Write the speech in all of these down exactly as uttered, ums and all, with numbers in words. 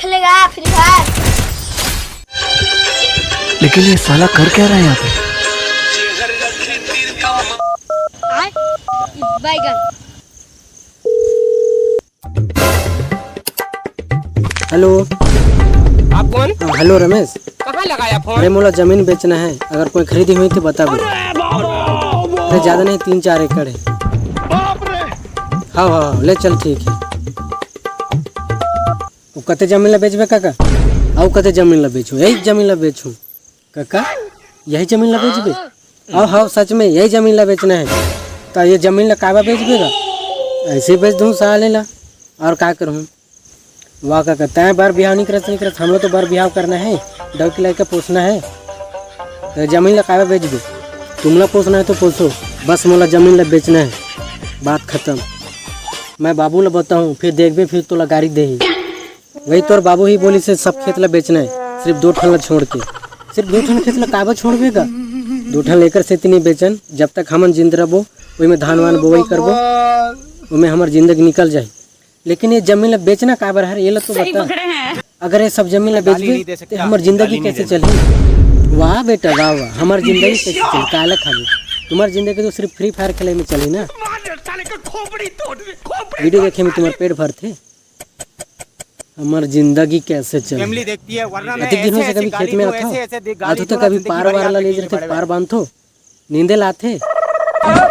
खेलेगा free fire. लेकिन ये साला कर क्या रहा है यहाँ पे? बैगन। हेलो। आप कौन? हाँ, हेलो रमेश। कहाँ लगाया फोन? अरे, मोला जमीन बेचना है, अगर कोई खरीदी हुई तो बता दो। अरे, ज्यादा नहीं, तीन चार एकड़ है। हाँ, हाँ, हाँ, ले चल, ठीक है। वो कते जमीन ला बेचबे काका? अउ कते जमीन ला बेचू? यही जमीन ला बेचू काका, यही जमीन ला बेचबे? अउ हाँ, सच में यही जमीन ला बेचना है। तो ये जमीन ला काबर बेचबे गा? ऐसे ही बेच दूँ साले ला, और का करूँ? वाह काका, तैं बर बिहाव नहीं करत, नहीं करत, हम लोग तो बर बिहाव करना है, डौकी लड़का पोसना है। तो जमीन ला काबर बेचबे? तुमला पोसना है तो पोसो, बस मोला जमीन ला बेचना है, बात खत्म। मैं बाबू ला बताऊँ, फिर देखबे, फिर तोला गारी देही। वही तोर बाबू ही बोलिस हे, सब खेत ला बेचना है, सिर्फ दो ठन ला छोड़ के। सिर्फ दो ठन खेत ला काबर छोड़बे गा? दो ठन ला एकर सेती नहीं बेचन, जब तक हमन जिंदा रबो, ओही में धान वान बोवई करबो, ओमे हमर जिंदगी निकल जाही। लेकिन ये जमीन ला बेचना काबर हरे, ये ला तो बता। अगर ये सब जमीन ला बेचबे, ते हमर जिंदगी कैसे चलही? वाह बेटा, वाह, वाह, हमर जिंदगी कैसे चलही? काला खाबे? तुम्हार जिंदगी तो सिर्फ फ्री फायर खेले में चलही ना। वीडियो देखे में तुम्हार पेट भरथे। हमर जिंदगी कैसे चले? फैमिली देखती है, वरना मैं अतिक दिन हो ऐसे, से ऐसे कभी खेत में आथो, आथो तो कभी पार वार ला ले जथे, पार बांधथो, नींदे लाथे, रोपा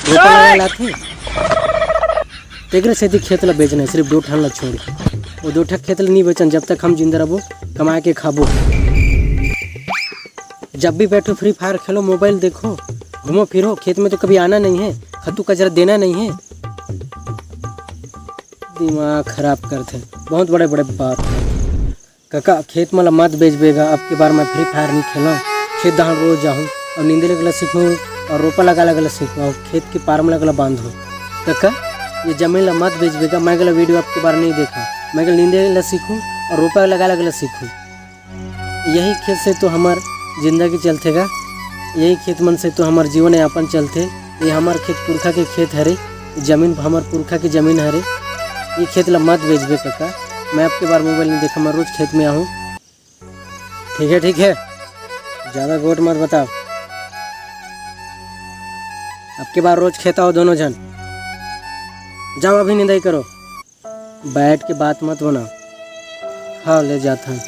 लगा लाथे। तेकरे सेती खेत ला बेचना है, सिर्फ दो ठन ला छोड़ के। वो दो ठक खेत ला नहीं बेचन, जब तक हम जिंदा रहबो, कमा के खाबो। जब भी बैठो, फ्री फायर खेलो, मोबाइल देखो, घूमो फिरो, खेत में तो कभी आना नहीं है, खत्तू कचरा देना नहीं है। दिमाग खराब करथे, बहुत बड़े बड़े बात करथे। कका, खेत मोला मत बेचबे गा, अब के बार मैं फ्री फायर नहीं खेलूँ। खेत धान रोज जाहूँ और नींदे लगला सीखूँ और रोपा लगा लगला सीखूँ और खेत के पार में लगला बांधूँ। कका, ये जमीन ला मत बेचबे गा, मैं गला वीडियो अब के बार नहीं देखा, मैं गला नींदे ला सीखूँ और रोपा लगा लगला सीखूँ। यही खेत से तो हमर जिंदगी चलथे गा, यही खेत मन से तो हमर जीवन यापन चलथे। ये हमर खेत पुरखा के खेत हरे, ये जमीन हमर पुरखा के जमीन हरे। ये खेत ला मत बेचबे कका, मैं अब के बार मोबाइल नहीं देखा, मैं रोज खेत में आहूँ। ठीक है, ठीक है, ज्यादा गोठ मत बताओ। अब के बार रोज खेत आओ दोनों झन, जाओ अभी निंदाई करो। बैठ के बात मत बनाओ। हाँ, ले जात हन।